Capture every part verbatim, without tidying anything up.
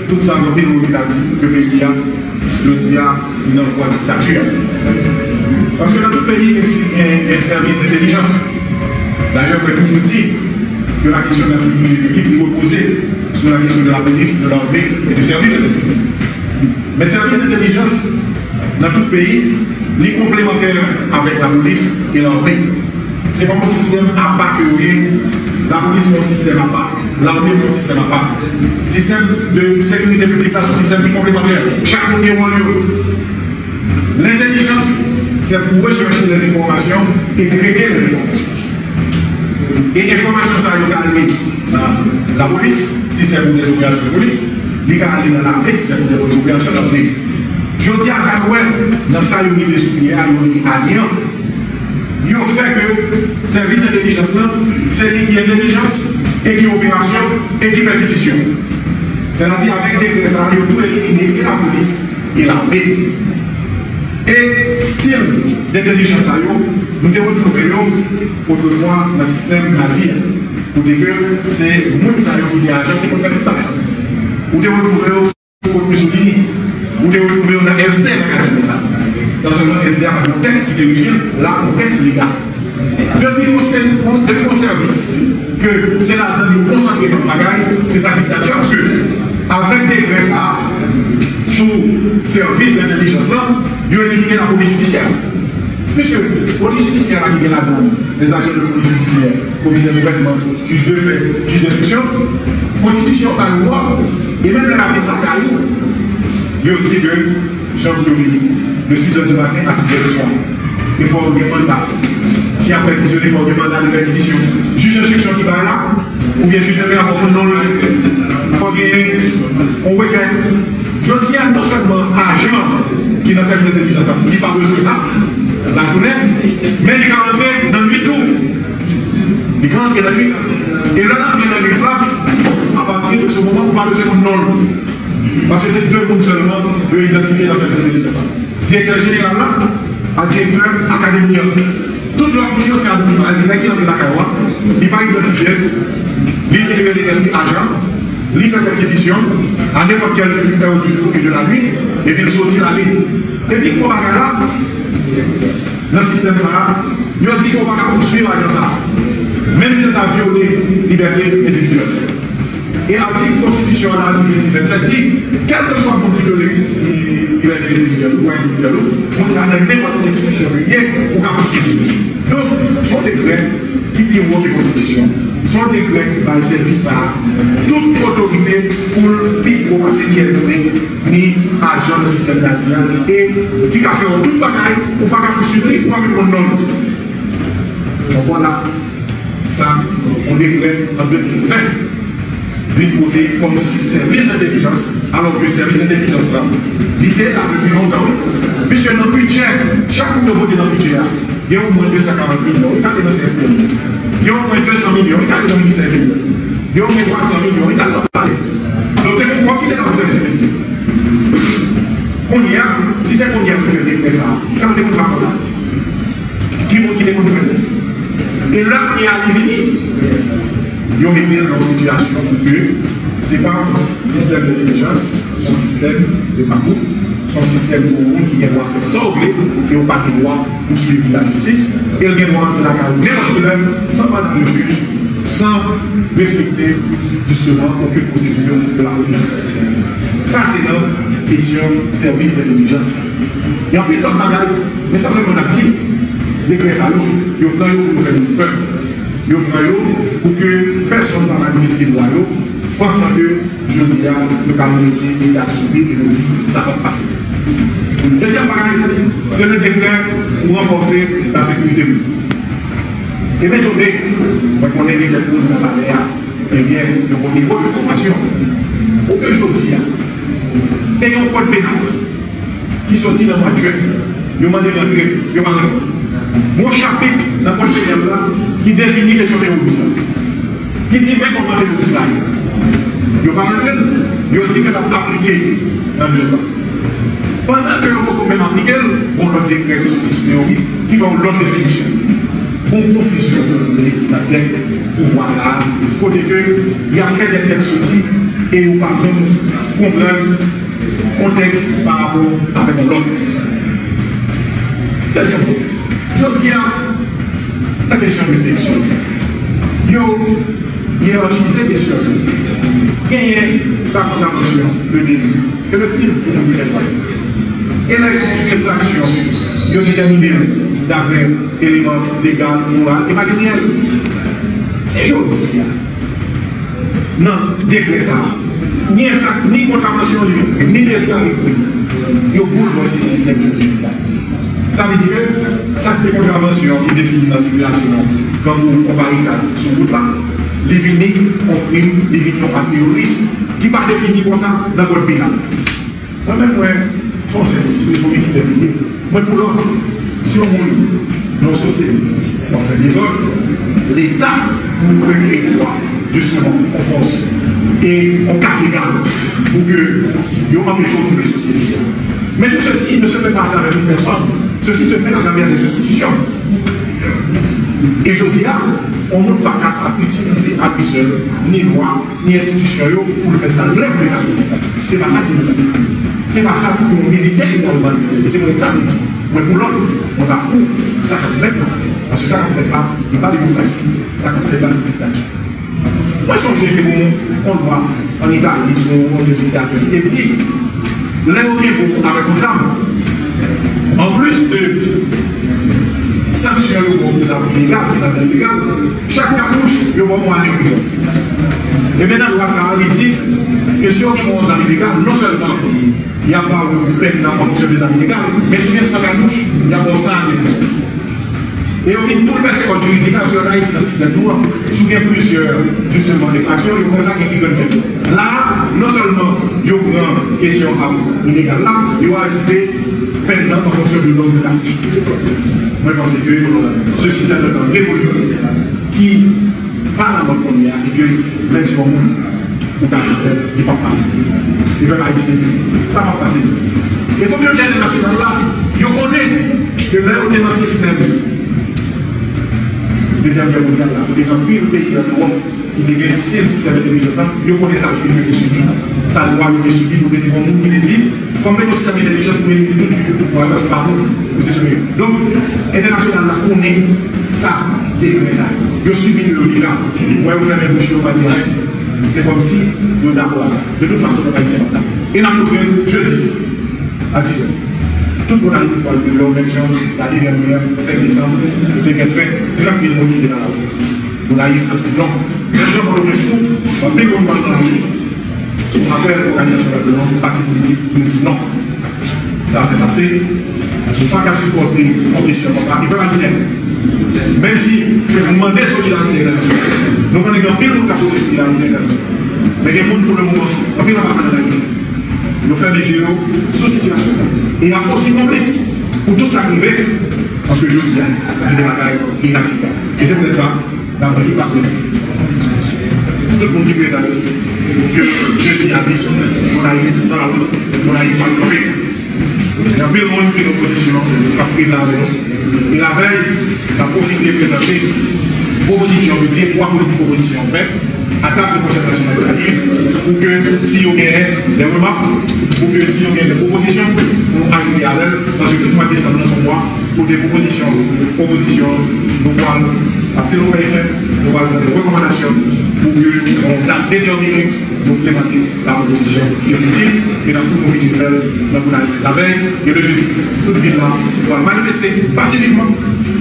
Tout sa gen anpil moun ki ta di ke peyi a, jodi a, li nan vwa diktati. Paske nan tout peyi, gen si- gen, gen sèvis entèlijans. Dayè, mwen toujou di ke la kesyon de la sekirite piblik li repoze sou la kesyon de la polis, de lame e de sèvis entèlijans. Men sèvis entèlijans, nan tout peyi, li konplemantè avèk lapolis e lame. Se pa yon sistèm apa ke yo ye. Lapolis se yon sistèm apa. Lame se yon sistèm apa. Sistèm de sekirite piblik la se yon sistèm ki konplemantè. Chak moun gen wòl yo. Lentèlijans, se pou rechèche lèzenfòmasyon e trete lèzenfòmasyon. E enfòmasyon sa yo ka ale nan lapolis, si se pou de operasyon de polis, li ka ale nan lame, si se pou de operasyon lame. Jodi a, sa nou wè, nan sa yo mete sou pye a, yo rele alyan. Yo fè ke sèvis entèlijans lan, se li ki entèlijans, e ki operasyon, e ki pèkizisyon. Sètadi, avèk dekrè sa a, yo tou elimine e lapolis, e lame. E stil entèlijans sa yo, nou te retwouve yo otrefwa nan sistèm nazi a. Kote ke se moun sa yo ki te ajan ki konn fè tout bagay. Ou te retwouve yo sou kot Mussolini. Ou te retwouve yo nan S D nan kazèn de sa. Tan sèlman S D a pa t yon tèks ki te rije l, la yon tèks legal. Depi yon se- depi yon sèvis ke se ladan l yo konsantre tout bagay, se sa diktati a, paske avèk dekrè sa a, sou sèvis entèlijans lan, yo elimine lapolis jidisyè. Piske polis jidisyè la ki gen ladan l, les agents de police judiciaire, komisè gouvènman, jij de pè, jij enstriksyon, konstitisyon an ba yo wòl, e menm lè l ap vin lakay ou, yo di ke janm yo vini de sis è di maten a sis è di swa. E fò yo gen manda. Si y ap pèkizisyone, fò yo gen manda de pèkizisyon. Jij enstriksyon ki bay la, oubyen jij de pè a, fò konn non l. Fò gen yon rekèt. Jodi a, non sèlman ajan ki nan sèvis entèlijans la, li pa bezwen sa lajounen, men li ka rantre nan nuit tou. Li ka rantre nan nuit. E lè l antre nan nuit la, apati de se moman, ou pa bezwen konn non l. Paske se de moun sèlman yo idantifye nan sèvis entèlijans la. Direktè jeneral la, a direktè akademi an. Tout lòt moun yo se anonimal, di nèg ki antre lakay ou a, li pa idantifye, li di li rele tèl li ajan, li fè pèkizisyon a nenpòt kèl è di jou e de la nuit, epi l soti l ale. Epi gwo bagay la, nan sistèm sa a, yo di ke w pa ka pouswiv ajan sa a, menm si l ta vyole libète endividyèl. E atik konstitisyon an, atik vennsis, vennsèt di, kèlkeswa moun ki vyole libète endividyèl ou, dwa endividyèl ou, moun sa a nan nenpòt enstitisyon ke l ye, ou ka pouswiv li. Donk, se yon dekrè ki pi wo ke konstitisyon. Se yon dekrè ki bay sèvis sa a tout otorite pou l pi wo pase I S P ni ajan nan sistèm nazi a, e ki ka fè w tout bagay, ou pa ka pouswiv li, ou pa menm konn non l. Donk, vwala. Sa, yon dekrè an de mil ven vin pote kòmsi sèvis entèlijans, alò ke sèvis entèlijans la, li te la depi lontan, wi. Piske nan bidjè, chak moun yo vote nan bidjè a, gen omwen de san karant milyon, wi, k ale nan C S P M. Gen omwen de san milyon, wi, k ale nan Ministè Enteryè. Gen omwen twa san milyon, wi, k ale nan Palè. Donk, te gen kòb ki te la pou sèvis entèlijans. Kounye a, si se kounye a ki fè dekrè sa a, sa te konn pa konn la. Ki moun ki te konn jwenn li? E lè kounye a li vini, yo mete l nan yon sitiyasyon pou ke se pa yon sistèm de entèlijans, se yon sistèm de makout, se yon sistèm pou yon moun ki gen dwa fè sa w vle, e w pa gen dwa pouswiv lajistis, e l gen dwa antre lakay ou nenpòt kilè, san manda de jij, san respekte, jisteman, okenn pwosedi de la pwosedi jidisyè. Sa se nan kesyon sèvis entèlijans la. Gen anpil lòt bagay, men sa sèlman n ap di, dekrè sa yo, yo pran yo pou yo fè moun pè. Yo pran yo pou ke pèsonn pa manifeste dwa yo, pansan ke jodi a, yo ka mete diktatè sou pye e yo di sa p ap pase. Dezyèm bagay, se le dekrè pou ranfòse lasekirite piblik. E m etone, mwen konnen gen kèk moun nan palè a, ebyen, yo gon nivo de fòmasyon. Pou ke jodi a, te gen yon kòd penal ki soti nan mwa jen, yo mande rantre, yo pa rantre. Gon chapit nan kòd penal la ki defini kesyon teworis la, ki di men kòman teworis la ye. Yo pa rantre l, yo di ke l ap aplike nan de zan. Pandan ke yo poko menm aplike l, gon lòt dekrè ki soti sou teworis ki ba w lòt definisyon. Gon konfizyon politik nan tèt pouvwa sa a, kote ke y ap fè de tèks soti e yo pa menm konprann kontèks pa rapò avèk yon lòt. Dezyèm pwen, jodi a, nan kesyon de eleksyon, yo yerachize kesyon yo. Genyen la kontravansyon, le deli, e le krim pou moun ki fè sa. E lè gen enfraksyon, yo detèmine l daprè eleman legal, moral e materyèl. Si jodi a, nan dekrè sa a, ni enfra-, ni kontravansyon li, ni deli a li pran, yo boulvèse sistèm jiridik la. Sa vle di ke sa k fè kontravansyon ki defini nan sikilasyon an, grangou konpayi kay sou wout la, li vini yon krim, li vini yon akt teworis ki pa defini konsa nan kòd penal. Mwen menm, mwen, se yon sèvis, se yon militè m ye. Mwen, pou lòd, si yon moun nan yon sosyete w ap fè dezòd, Leta pou rekrite w a, jisteman, yon fòs e yon kad legal pou ke yo anpeche w twouble sosyete a. Men tout ceci ne se fait pas à travers une personne, ceci se fait à travers des institutions. E jodi a, yon moun pa ka ap itilize a li sèl ni lwa ni enstitisyon yo pou l fè sa l vle pou l etabli diktati. Se pa sa ki demokrasi. Se pa sa pou yon militè egalman di. Se mwen sa m di. Mwen pou lòd, mwen pa pou sa k ap fèt la. Paske sa k ap fèt la, li pa demokrasi. Sa k ap fèt la, se diktati. Mwen sonje te gen yon lwa ann Itali sou yon ansyen diktatè ki te di, lè yo kenbe w avèk yon zam, anplis de sanksyon yo ba w pou zam ilegal, ti zam ilegal, chak katouch, yo ba w yon ane prizon. Ebyen, nan lwa sa a, li di ke si yo gen yon zam ilegal, non sèlman y ap ba ou pèn nan an fonksyon de zam ilegal, men si w gen san katouch, y ap ba w san ane prizon. E yo vin boulvèse kòd jiridik la, paske ann Ayiti, nan sistèm nou an, si w gen plizyè, jisteman, enfraksyon, yo pran sa ki pi grenn pèn. La a, non sèlman yo pran kesyon a ilegal la, yo ajoute pèn nan an fonksyon de lòm la. Mwen panse ke se sistèm nan revoli ki pa nan mòd kounye a, e ke menm si yon moun ou ka fè, li p ap pase. E pèp ayisyen di, sa p ap pase. E kominote entènasyonal la, yo konnen ke lè yo te nan sistèm Dezyèm Gè mondyal la, kote gen anpil peyi an Ewòp ki te gen sil sistèm entèlijans lan, yo konnen sa jwif yo te sibi, sa nwa yo te sibi, kote te gen yon moun ki te di, fò m mete yon sistèm entèlijans pou elimine tout jwif yo, pou pa pou pa pou se sou yo. Donk, entènasyonal la konnen sa degre sa yo. Yo sibi yo deja. Ou wè yo fèmen bouch yo, yo pa di anyen. Se kòmsi yo dakò a sa. De tout fason, pèp ayisyen p ap dakò. E n ap louvri l jedi a dizè. Tout moun al fè l deyò, menm jan lane dènyè, senk desanm, yo te gen fè trant mil moun ki te nan lari. Gonayiv ap di non. Menm jan Pòtoprens tou, anpil moun pral nan lari. Sou apèl òganizasyon pèp yo, pati politik, yo di non. Sa se pase. Nou pa ka sipòte yon kesyon konsa. E pèp ayisyen, menm si nou mande solidarite entènasyonal, nou konnen gen anpil moun k ap pote solidarite entènasyonal. Men gen moun pou le moman, anpil anbasadè an Ayiti, yo fèmen je yo sou sitiyasyon sa. E y ap osi konplis pou tout sa k rive, paske jodi a, gen de bagay ki inakseptab. E se poutèt sa, n ap di tout laprès, tout moun ki prezan yo, ke jedi a dizè, Gonayiv nan lari, Gonayiv p ap kanpe. Gen anpil moun ki nan opozisyon k ap prezan avè nou. E lavèy, n ap pwofite prezante pwopozisyon, yo di twa politik opozisyon an fè, atak le konsèy nasyonal de Gonayiv, pou ke si yo genyen de remak, pou ke si yo genyen de pwopozisyon, pou nou ajoute avè l, paske tout mwa desanm nan se yon mwa kote pwopozisyon, opozisyon, nou pral pase nou fèy fen, nou pral fè de rekòmandasyon pou ke yon dat detèmine nou prezante la pwopozisyon definitif e n ap tou pwofite fè l nan Gonayiv lavèy e le jedi. Tout vil la pral manifeste pasifikman,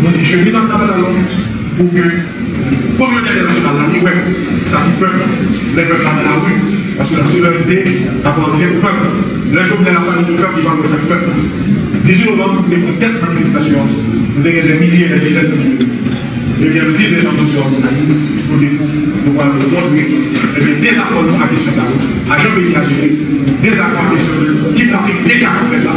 nou di chemiz anba pantalon pou ke kominote entènasyonal la li wè sa ki pèp, lè pèp la nan lari, paske la souverènte apatyen o pèp. Lè Jovenel ap pale de pèp, li pa wè sa k pèp. Dizuit novanm, nou te pran tèt manifestasyon, nou te gen dè milye, dè dizèn de milye. Ebyen, le dis desanm, se sou Gonayiv, kote tou, nou pral montre, ebyen, dezakò nou ak kesyon sa yo, a jan peyi a jere, dezakò ak kesyon de kidnaping de ka k ap fèt la.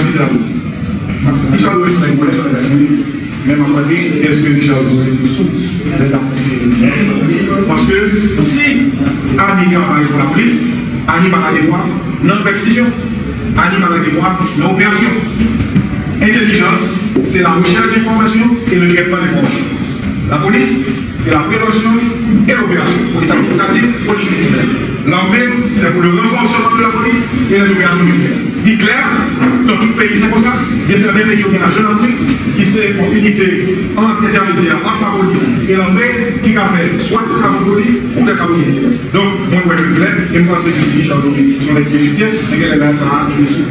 Mèsi, se la. Richard Doré se yon nèg onèt, se yon nèg ati, men m ap mande, èske Richard Doré te sou lè l t ap konseye? Paske si Annie travay pou lapolis, Annie pa lage bwa nan pèkizisyon. Annie pa lage bwa nan operasyon. Entèlijans, c'est la recherche d'informations et le traitement d'informations. La police, c'est la prévention et l'opération. Police administrative, police judiciaire. L'armée, c'est pour le renforcement de la police et les opérations militaires. Li klè, nan tout peyi se konsa. Gen sèten peyi yo gen lajan lame, ki se yon inite ant entèmedyè ant lapolis e lame, ki ka fè swa de travay polis ou de travay militè. Donk, mwen kwè ke klè, e m panse ke si Richard Doré se yon nèg ki etidye, men gen lè bagay sa a, li sou.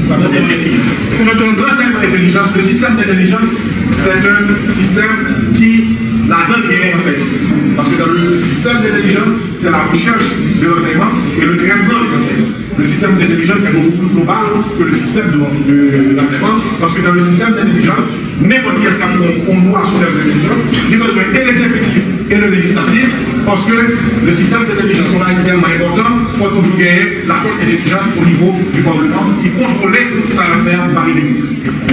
Nan sèlman entèlijans, le système d'intelligence, c'est un système qui, ladan l, gen ansèyman. Paske dans le système d'intelligence, c'est la recherche de l'enseignement et le traitement des enseignements. Le système d'intelligence est beaucoup plus global que le système de, de, de l'enseignement, paske dans le système d'intelligence, nenpòt kiyès k ap fè yon, yon lwa sou système d'intelligence, li bezwen e l'exécutif et le législatif, paske le système d'intelligence, se yon bagay ki tèlman enpòtan, fò toujou genyen la contre-intelligence au niveau du Parlement ki kontwole sa y ap fè a, pa rive.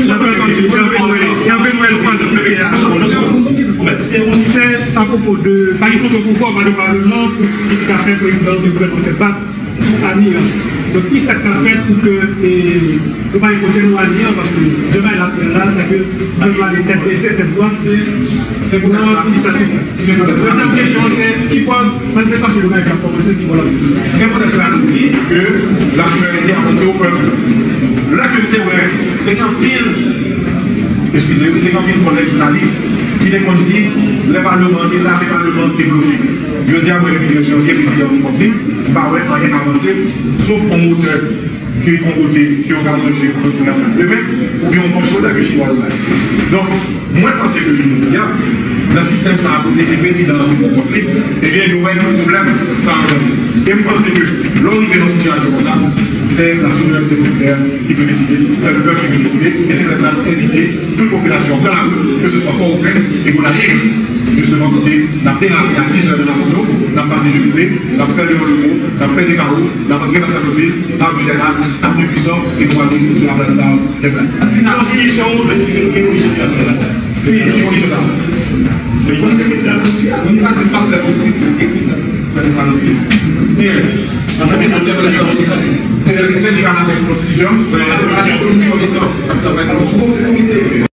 Donk, kòm si Jean Paul, Jean Paul Franz, se yon sistèm apwopo de, pa gen kontrol pouvwa, pa de palman pou ki ta fè prezidan de gouvènman fè bak sou Annie an. Donk, ki sa k ka fèt pou ke, e, nou pa gen konsèy nou Annie an, paske jan bagay la ap pran la, se ke gouvènman ale tèt bese, tèt dwat, e, se pou nan inisiyativ la. Se poutèt sa. Dezyèm kesyon an, se ki bò manifestasyon yo ka kòmanse, ki bò l ap fini? Se poutèt sa nou di ke la souveraineté appartient au peuple. Lè ke nou te wè, te gen anpil, eskize m, te gen anpil kòlèg jounalis ki te konn di, lè palman an te la, se palman an ki te bloke. Jodi a, mwen, depi trèz janvye, prezidan an konn li, m pa wè anyen avanse, sof yon motè ki yon kote, ki yo ka manje pou yo tou nan demen, oubyen yon mòso lè ke chinwa yo bay. Donk, mwen panse ke jodi a, nan sistèm sa a, kote se prezidan an ki pran kont li, ebyen, yo wè tout pwoblèm sa a ansanm. E m panse ke lè w rive nan sitiyasyon konsa, se la souveraineté populaire ki pou deside, se le pèp ki pou deside, e se poutèt sa nou envite tout popilasyon an pran lari, ke se swa Pòtoprens e Gonayiv, jisteman kote n ap derape a diz è nan Lakoto, n ap pase Jolipe, n ap fè Leon Lewo, n ap fè Dekaro, n ap antre nan Sent Odil, n ap vin la, n ap de Pwisan, e nou pral vin sou laplas la, Dèbè. Konstitisyon ou vle di ke nou gen yon lijè ki ap fè la. Wi, yon lijè sa. Paske prezidan Boniface pa fè politik, ekout, prezidan Boniface. Yes. Sa se konstitisyon. Se li ka mete konstitisyon. Konstitisyon.